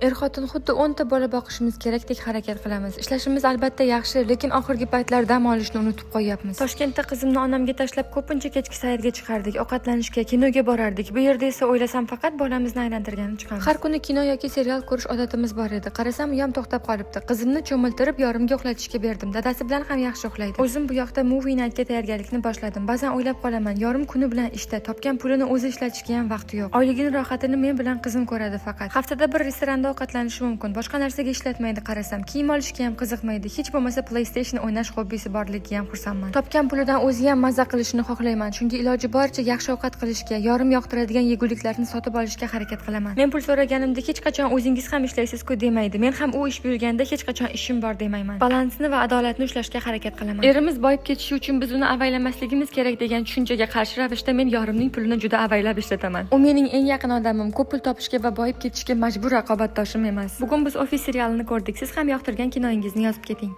Er-xotin xuddi 10 ta bola boqishimiz kerakdek harakat qilamiz. Ishlashimiz albatta yaxshi, lekin oxirgi paytlar dam olishni unutib qo'yyapmiz. Toshkentda qizimni onamga tashlab ko'pincha kechki sayrga chiqardik, ovqatlanishga, kinoga borardik. Bu yerda esa o'ylasam, faqat bolamizni aylantirgani chiqamiz. Har kuni kino yoki serial ko'rish odatimiz bor edi. Qarasam, uyam to'xtab qolibdi. Qizimni cho'miltirib, yorimga uxlatishga berdim. Dadasi bilan ham yaxshi uxlaydi. O'zim bu yoqda movie nightga tayyorgarlikni boshladim. Ba'zan o'ylab qolaman, yorim kuni bilan ishda, topgan pulini o'zi ishlatishga ham vaqti yo'q. Oyligini rohatini men bilan qizim ko'radi faqat. Haftada bir restoranda ovqatlanishi mumkin. Boshqa narsaga ishlatmaydi qarasam. Kiyim olishga ham qiziqmaydi. Hech bo'lmasa PlayStation o'ynash hobbisi borligiga ham xursandman. Topgan pulidan o'zi ham maza qilishini xohlayman. Chunki iloji boricha yaxshi ovqat qilishga, yorim yoqtiradigan yeguliklarni sotib olishga harakat qilaman. Men pul so'raganimda hech qachon "O'zingiz ham ishlaysiz-ku" demaydi. Men ham u ish buyurganda hech qachon "Ishim bor" demayman. Balansni va adolatni ushlashga harakat qilaman. Erimiz boyib ketishi uchun biz uni avaylamasligimiz kerak degan tushunchaga qarshi ravishda men yorimning pulini juda avaylab ishlataman. U mening eng yaqin odamim, ko'p pul topishga va boyib ketishga majbur raqobatdoshim emas. Bugun biz "Ofis" serialini ko'rdik. Siz ham yoqtirgan kinoyingizni yozib keting.